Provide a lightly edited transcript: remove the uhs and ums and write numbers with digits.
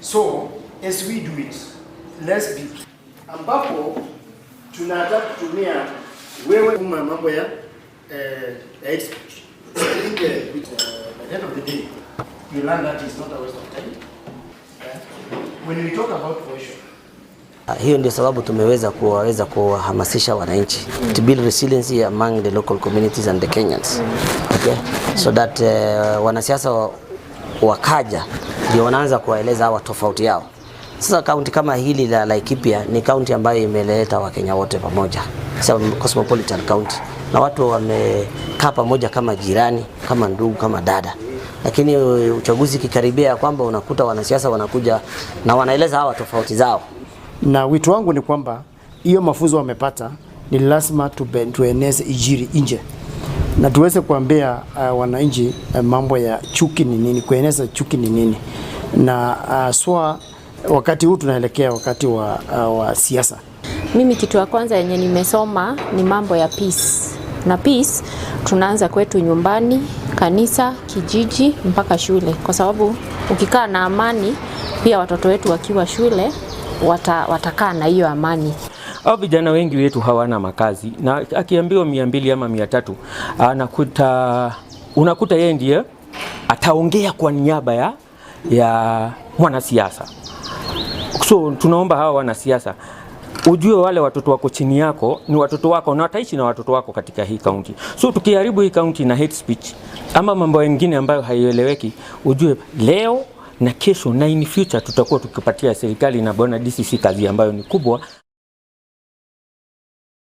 So as we do it, let's be ambapo tunataka kutumia wewe uma mambo ya hate speech. So I think by the end of the day, you learn that it's not a waste of time. Yeah? When we talk about cohesion, Hiyo ndio sababu tumeweza kuwaweza kuwahamasisha wananchi to build resiliency among the local communities and the Kenyans. Okay? So that wanasiasa wakaja ndio wanaanza kuwaeleza hawa tofauti yao. Sasa kaunti kama hili la Laikipia ni kaunti ambayo imeleta Wakenya wote pamoja. Sasa cosmopolitan county, na watu wamekaa pamoja kama jirani, kama ndugu, kama dada, lakini uchaguzi ikikaribia, kwamba unakuta wanasiasa wanakuja na wanaeleza hawa tofauti zao. Na wito wangu ni kwamba hiyo mafunzo wamepata ni lazima tueneze injili nje na tuweze kuambia wananchi mambo ya chuki ni nini, kueneza chuki ni nini, na swa wakati huu tunaelekea wakati wa siasa. Mimi kitu ya kwanza yenye nimesoma ni mambo ya peace. Na peace tunaanza kwetu nyumbani, kanisa, kijiji mpaka shule, kwa sababu ukikaa na amani, pia watoto wetu wakiwa shule watakaa na hiyo amani. Au vijana wengi wetu hawana makazi, na akiambiwa 200 ama 300 anakuta unakuta yeye ndiye ataongea kwa niaba ya mwanasiasa. So tunaomba hawa wanasiasa, ujue wale watoto wako chini yako ni watoto wako na wataishi na watoto wako katika hii kaunti. So tukiharibu hii kaunti na hate speech ama mambo mengine ambayo haieleweki, ujue leo na kesho na in future tutakuwa tukipatia serikali na bwana DCC kazi ambayo ni kubwa.